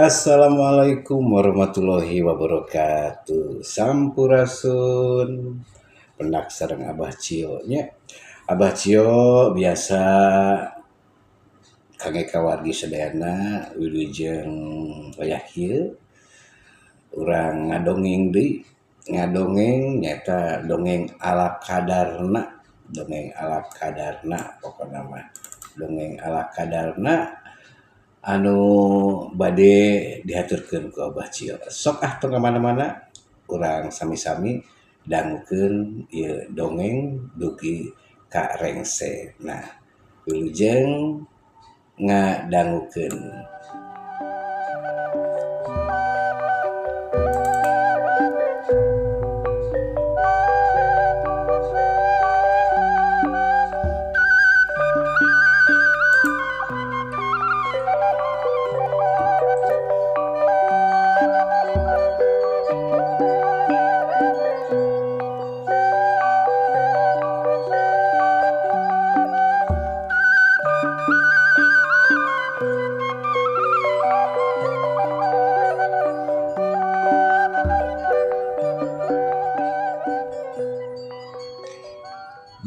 Assalamualaikum warahmatullahi wabarakatuh. Sampurasun. Pendak sareng Abah Cio nya. Abah Cio biasa kangge kawargi sadayana wilujeng wayah kieu urang ngadongeng deui, ngadongeng nyaeta dongeng ala kadarna, dongeng ala kadarna pokona mah. Dongeng ala kadarna anu bade dihaturkeun ku Abah Cio. Sok ah tong ka mana-mana, urang sami-sami dangukeun ieu dongeng dugi ka rengse. Nah, wilujeng ngadangukeun.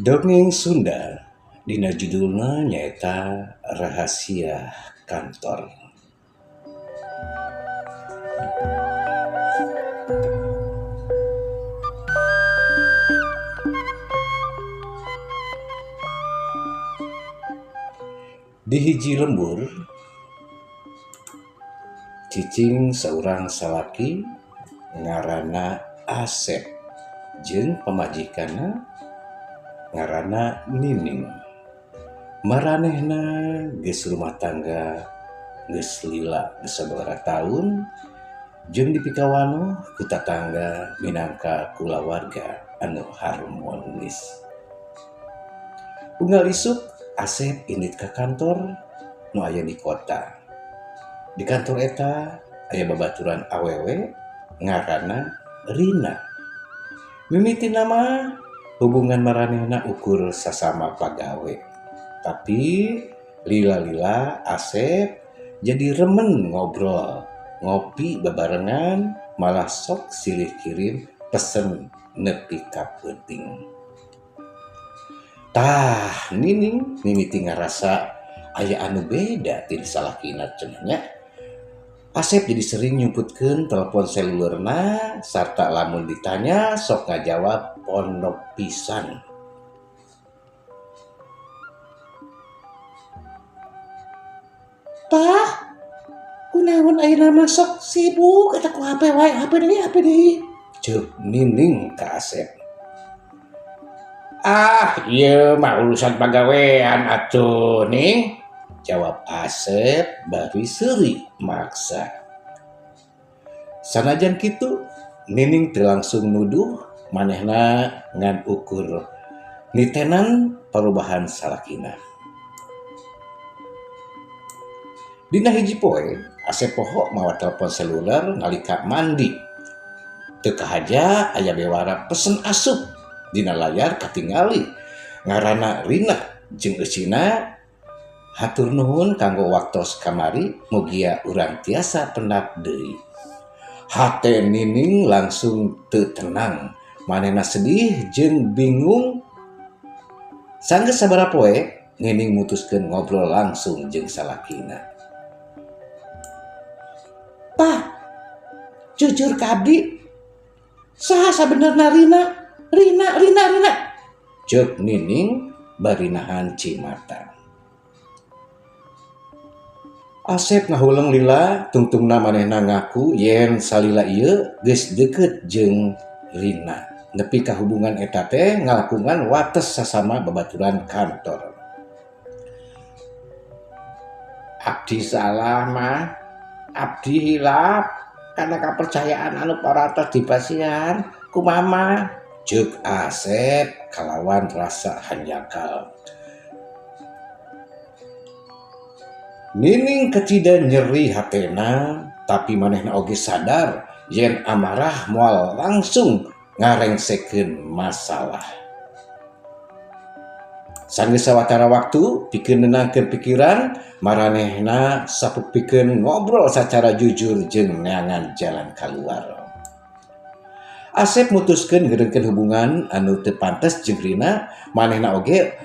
Dongeng Sunda dina judulna nyaeta Rahasia Kantor. Di hiji lembur cicing saurang salaki ngaranna Asep jeung pamajikanna ngaranna Nining. Maranehna geus rumah tangga geus lila geus sababaraha taun jeung dipikawanoh ku tatangga minangka kulawarga anu harmonis. Unggal isuk Asep indit ka kantor nu aya di kota. Di kantor eta aya babaturan awewe ngaranna Rina. Mimitina mah hubungan maranehna ukur sasama pagawe. Tapi lila-lila Asep jadi remen ngobrol, ngopi babarengan, malah sok silih kirim pesen nepi ka peuting. Tah Nining mimiti ngarasa aya anu beda ti salakina cenah nya. Asep jadi sering nyumputkeun telepon selulerna sarta lamun ditanya sok ngajawab pondok pisan. Tah, kunaon ayeuna mah sok sibuk eta ku HP wae, HP deui, HP deui. Ceuk Nining ka Asep. Ah, ieu mah urusan pagawean atuh, Ning. Jawab Asep bari seuri maksa. Sanajan kitu, Nining teu langsung nuduh manehna ngan ukur nitenan perubahan salakina. Dina hiji poe, Asep poho mawa telepon seluler nalika mandi. Teu kahaja aya bewara pesen asup dina layar katingali ngaranna Rina jeung eusina hatur nuhun kanggo waktos kamari mugia urang tiasa pendak deui. Hate Nining langsung teu tenang, manehna sedih jeung bingung. Sanggeus sabaraha poe Nining mutuskeun ngobrol langsung jeung salakina. Tah, jujur ka abdi, saha sabenerna Rina? Rina, Rina, Rina. Ceuk Nining bari nahan cimata. Asep ngahuleng lila tungtungna manehna ngaku yen salila ieu geus deukeut jeung Rina. Nepi ka hubungan eta teh ngalakungan wates sasama babaturan kantor. Abdi salah mah, abdi hilap karena kepercayaan anu parantos dipasihan ku mama. Ceuk Asep kalawan rasa hanjakal. Nining kecida nyeri hatena, tapi manehna oge sadar yen amarah moal langsung ngarengsekeun masalah. Sanggeus sawatara waktu pikeun nenangkeun pikiran, maranehna sapuk pikeun ngobrol sacara jujur jeung neangan jalan kaluar. Asep mutuskeun ngereungkeun hubungan anu teu pantes jeung Rina, manehna oge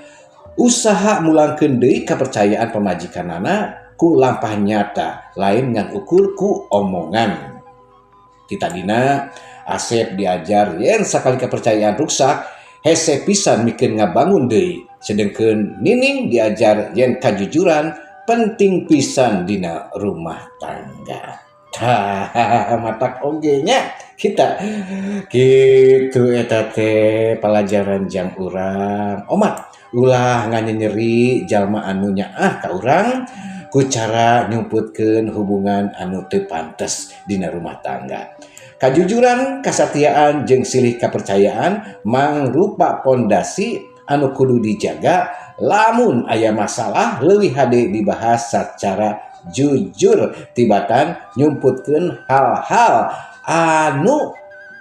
usaha mulangkeun deui kapercayaan pamajikanana ku lampah nyata, lain ngan ukur ku omongan. Ti tadina Asep diajar yen sakali kepercayaan ruksak, hese pisan mikeun ngabangun deui. Sedengkeun Nining diajar yen kajujuran penting pisan dina rumah tangga. Tah, matak oge nya kita gitu eta teh pelajaran jang urang. Omat ulah nganyenyeri jalma anu nyaah ka urang ku cara nyumputkeun hubungan anu teu pantes dina rumah tangga. Kajujuran, kasatiaan jeung silih kapercayaan mangrupa pondasi anu kudu dijaga. Lamun aya masalah, leuwih hade dibahas secara jujur tibatan nyumputkeun hal-hal anu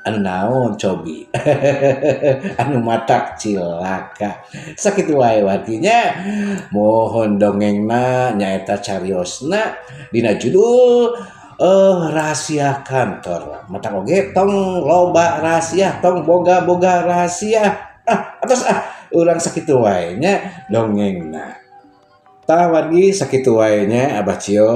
anu naon cobi anu matak cilaka. Sakitu wae warginya, mohon dongengna nyaeta cariosna dina judul Rahasia Kantor. Matak oge tong loba rahasia, tong boga-boga rahasia. Ah, atos ah, urang sakitu wae nya dongengna. Tah wargi, sakitu wae nya Abah Cio,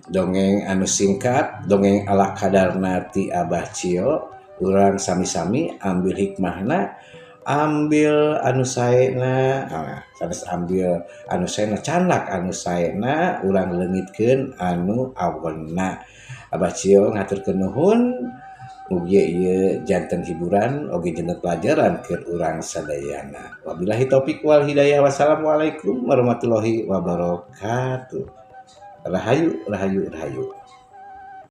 dongeng anu singkat, dongeng ala kadarna ti Abah Cio. Urang sami-sami ambil hikmahna, ambil anu saena, nah, sanes ambil anu saena, candak anu saena, urang leungitkeun anu awonna. Abah Cio ngaturkeun nuhun, mugi ieu janten hiburan oge janten pelajaran keur urang sadayana. Wabillahi taufik wal hidayah, wassalamualaikum warahmatullahi wabarakatuh. Rahayu, rahayu, rahayu.